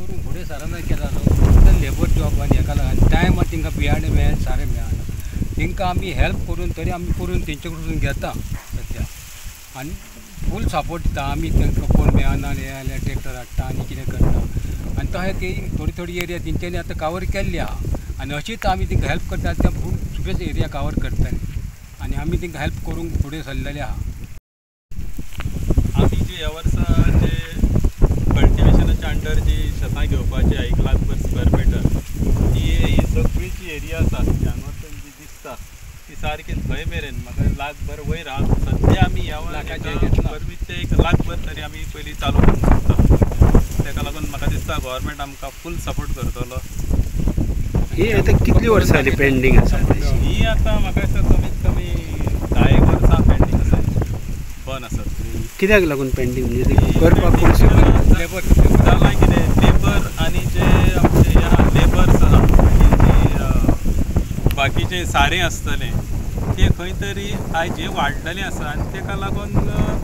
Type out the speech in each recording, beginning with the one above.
करूंक फुडें सरना कितें जालो लेबर जॉब आनी हेका लागून टायमार तांकां बियाणें मेळना सारें मेळना तांकां आमी हेल्प करून तरी आमी करून तेंचे कडसून घेता सद्या आनी फूल सपोर्ट दिता आमी तांकां कोण मेळना हें जाल्यार ट्रॅक्टर हाडटा आनी कितें करता आनी तशें ती थोडी थोडी एरिया तेंच्यांनी आतां कवर केल्ली आहा आनी अशीच आमी तांकां हेल्प करता ते फूल सुबेज एरिया कवर करतले आनी आमी तांकां हेल्प करूंक फुडें सरलेले आहा. आमी जे ह्या वर्सा जे कल्टिवेशनाच्या अंडर जी शेतां घेवपाची 1 लाखभर स्क्वेअर मिटर ती ही सगळी जी एरिया आसा ती हांगासून जी दिसता ती सारकी थंय मेरेन म्हाका लाखभर वयर आहा. सद्या आमी ह्या वर्सा 1 लाखभर तरी आमी पयलीं चालू करूंक शकता. ताका लागून म्हाका दिसता गव्हर्मेंट आमकां फूल सपोर्ट करतलो. ही आतां कितली वर्सां जाली पेंडींग आसा? ही आतां म्हाका दिसता कमीत कमी 10 वर्सां पेंडींग आसा, बंद आसा. कित्याक लागून पेंडींग म्हणजे करपाक कोण लेबर जालां कितें लेबर आनी जे आमचे हे आहा लेबर्स आहा जी बाकीचें सारें आसतलें तें खंय तरी आयज हें वाडलेलें आसा आनी ताका लागून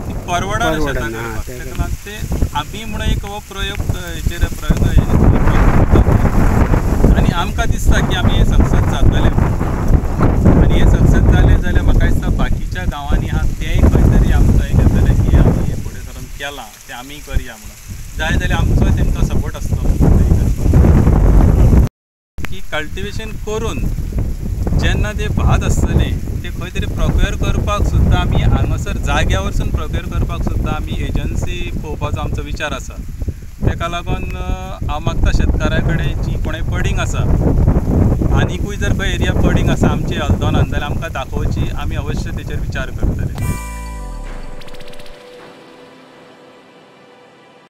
ती परवडना शेतां करपाक. ताका लागून ते आमी म्हणून एक हो प्रयोग हेचेर प्रयोग आनी आमकां दिसता की आमी हें सक्सेस जातलें आनी हें सक्सेस जालें जाल्यार म्हाका दिसता बाकीच्या गांवांनी आहा तेंय खंय तरी आमकां हें घेतलें की आमी हें फुडें सरून केलां तें आमी करया म्हणून जाय जाल्यार आमचो तेंकां सपोर्ट आसतलो की कल्टिवेशन करून जेन्ना तें भात आसतलें तें खंय तरी प्रोक्युअर करपाक सुद्दां आमी हांगासर जाग्या वरसून प्रोक्युअर करपाक सुद्दां आमी एजन्सी पळोवपाचो आमचो विचार आसा. ताका लागून हांव मागता शेतकारां कडेन जी कोणें पडींग आसा आनिकूय जर खंय एरिया पडींग आसा आमची हल्दोनान जाल्यार आमकां दाखोवची, आमी अवश्य तेचेर विचार करतले.